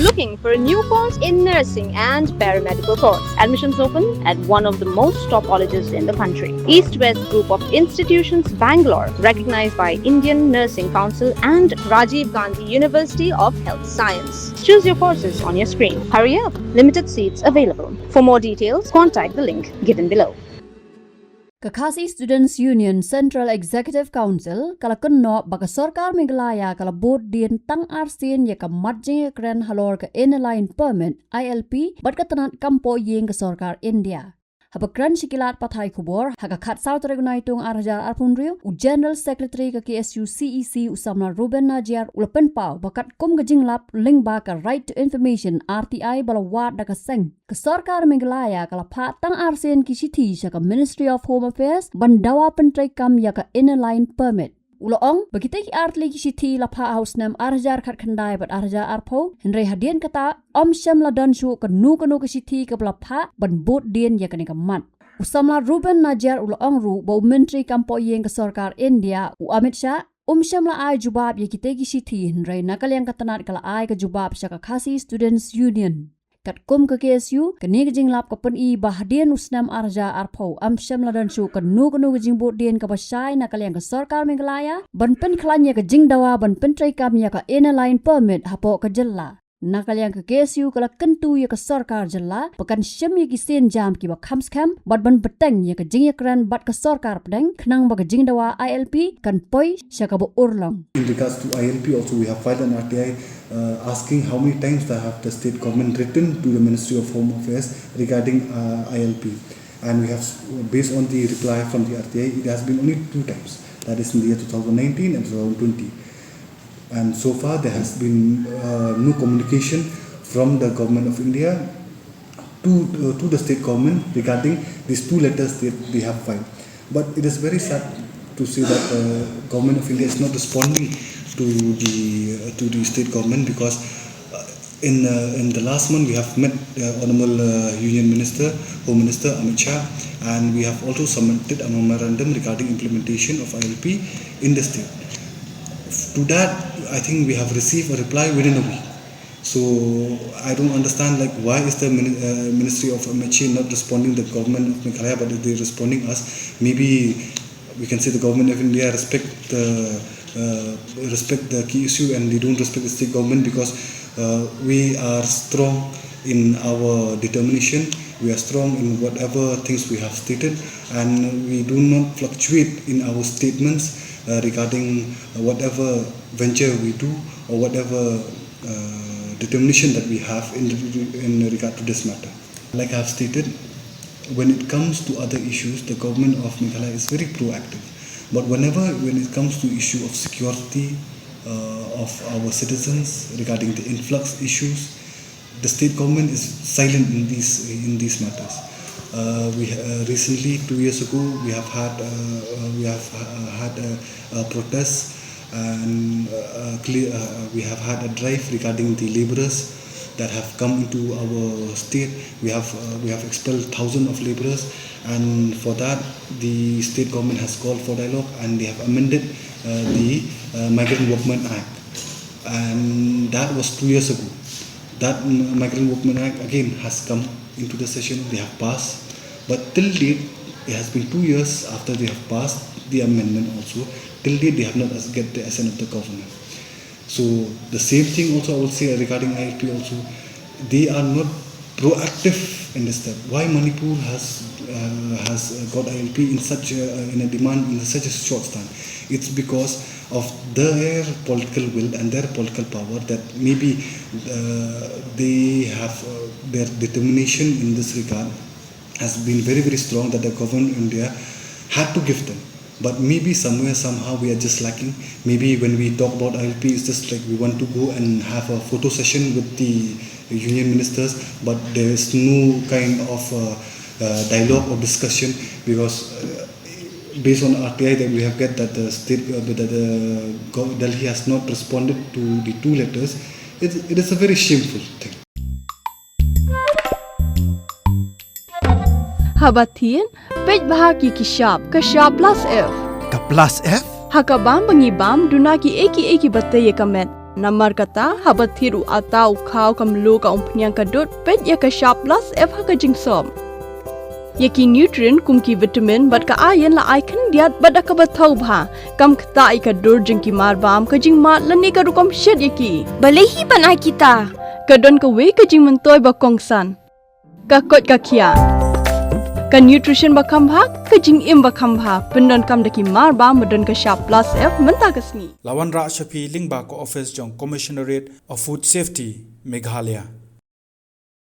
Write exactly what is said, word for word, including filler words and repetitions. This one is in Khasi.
Looking for a new course in nursing and paramedical course? Admissions open at one of the most top colleges in the country. East West Group of Institutions, Bangalore, recognized by Indian Nursing Council and Rajiv Gandhi University of Health Science. Choose your courses on your screen. Hurry up, limited seats available. For more details, contact the link given below. Ka Khasi Students Union Central Executive Council ka la kynnoh ba ka sorkar Meghalaya ka la bud dien tang arsien ïa ka mat jingïakren halor ka Inner Line Permit, I L P, bad ka tnat kam poh ïing ka sorkar India. Haba kren sha ki lad pathai khubor ha ka khatsaw tarik u Naitung arhajar arphew hynriew, u General Secretary ka K S U C E C, u samla Reuben Najiar, u la pynpaw ba katkum ka jinglap lyngba ka Right to Information, R T I, ba la wad da ka seng, ka sorkar Meghalaya ka la phah tang arsien ki shithi sha ka Ministry of Home Affairs ban dawa pyntreikam ïa ka Inner Line Permit. U la ong ba kitei ki artylli ki shithi la phah ha u snem arhajar khatkhyndai bad arhajar arphew, hynrei hadien kata ym shym la don shuh kano kano ka shithi kaba la phah ban bud dien ïa kane ka mat. U samla Reuben Najiar u la ong ruh ba u Myntri kam poh ïing ka sorkar India, u Amit Shah, um shym la ai jubab ïa kitei ki shithi, hynrei na ka liang ka tnat ka la ai ka jubab sha ka Khasi Students Union. Katkum ka K S U, kane ka jinglap ka pyni ba hadien u snem arhajar arphew ym shym la don shuh kano kano ka jingbud dien kaba shai na ka liang ka sorkar Meghalaya ban pynkhlaiñ ïa ka jingdawa ban pyntreikam ïa ka Inner Line Permit hapoh ka jylla. Na ka liang ka K S U ka la kyntu ïa ka sorkar jylla ba kan shim ïa ki sienjam kiba kham skhem bad ban bteng ïa ka jingïakren bad ka sorkar pdeng, khnang ba ka jingdawa I L P kan poi sha kaba urlong. In regards to I L P also, we have filed an R T I, uh, asking how many times that have the state government written to the Ministry of Home Affairs regarding, uh, I L P. And we have, based on the reply from the R T I, it has been only two times. That is in the year two thousand nineteen and two thousand twenty. And so far, there has been, uh, no communication from the Government of India to, uh, to the state government regarding these two letters that they have filed. But it is very sad to see that the Government of India is not responding to the, uh, to the state government, because, uh, in, uh, in the last month we have met, uh, Honorable, uh, Union Minister, Home Minister Amit Shah, and we have also submitted a memorandum regarding implementation of I L P in the state. To that, I think we have received a reply within a week. So I don't understand, like, why is the mini-, uh, Ministry of M H A not responding the government of Meghalaya, but they're responding us? Maybe we can say the government of India respect the, uh, respect the K S U and they don't respect the state government, because, uh, we are strong in our determination. We are strong in whatever things we have stated, and we do not fluctuate in our statements, uh, regarding whatever venture we do or whatever, uh, determination that we have in, in regard to this matter. Like I have stated, when it comes to other issues, the government of Meghalaya is very proactive. But whenever, when it comes to issue of security, uh, of our citizens, regarding the influx issues, the state government is silent in these, in these matters. Uh, we ha-, uh, recently, two years ago, we have had, uh, uh, we have, uh, had a, a protest, and, uh, uh, clear, uh, uh, we have had a drive regarding the labourers that have come into our state. We have, uh, we have expelled thousands of labourers, and for that, the state government has called for dialogue, and they have amended, uh, the, uh, Migrant Workmen Act, and that was two years ago. That, mm, Migrant Workmen Act again has come into the session. They have passed, but till date, it has been two years after they have passed the amendment also. Till date, they have not as-, get the assent of the government. So the same thing also I will say regarding I L P also. They are not proactive in this step. Why Manipur has, uh, has, uh, got I L P in such a, uh, in a demand in such a short time? It's because of their political will and their political power that maybe, uh, they have, uh, their determination in this regard has been very, very strong that the government of India had to give them. But maybe somewhere, somehow, we are just lacking. Maybe when we talk about I L P, it's just like we want to go and have a photo session with the union ministers, but there is no kind of, uh, uh, dialogue or discussion, because, uh, based on R T I that we have get that the state, uh, that the gov-, Delhi has not responded to the two letters. It, it is a very shameful thing. Haba thied, peit bha ki ki shap, ka shap plus F. Ka plus F? Ha ka bam ba ngi bam, duna ki ei ki ei kiba tei ïa ka met. Namar kata, haba thied u atta, u khaw, ka mluh, ka umphniang, ka dud, peit ïa ka shap plus F ha ka jingsop. Ïa ki nutrient kum ki vitamin bad ka iron la ai khyndiat bad da kaba thaw bha. Kam ktah ïa ka dur jong ki marbam, ka jingmad lane ka rukom shet ïa ki. Balei hi ban ai kita? Ka don kawei ka jingmyntoi ba kongsan. Ka koit ka khiah. Ka nutrition ba kham bha, ka jingim ba kham bha. Pyndonkam da ki marbam ba don ka shap plus F mynta ka sngi. La wanrah sha phi lyngba ka office jong Commissionerate of Food Safety, Meghalaya.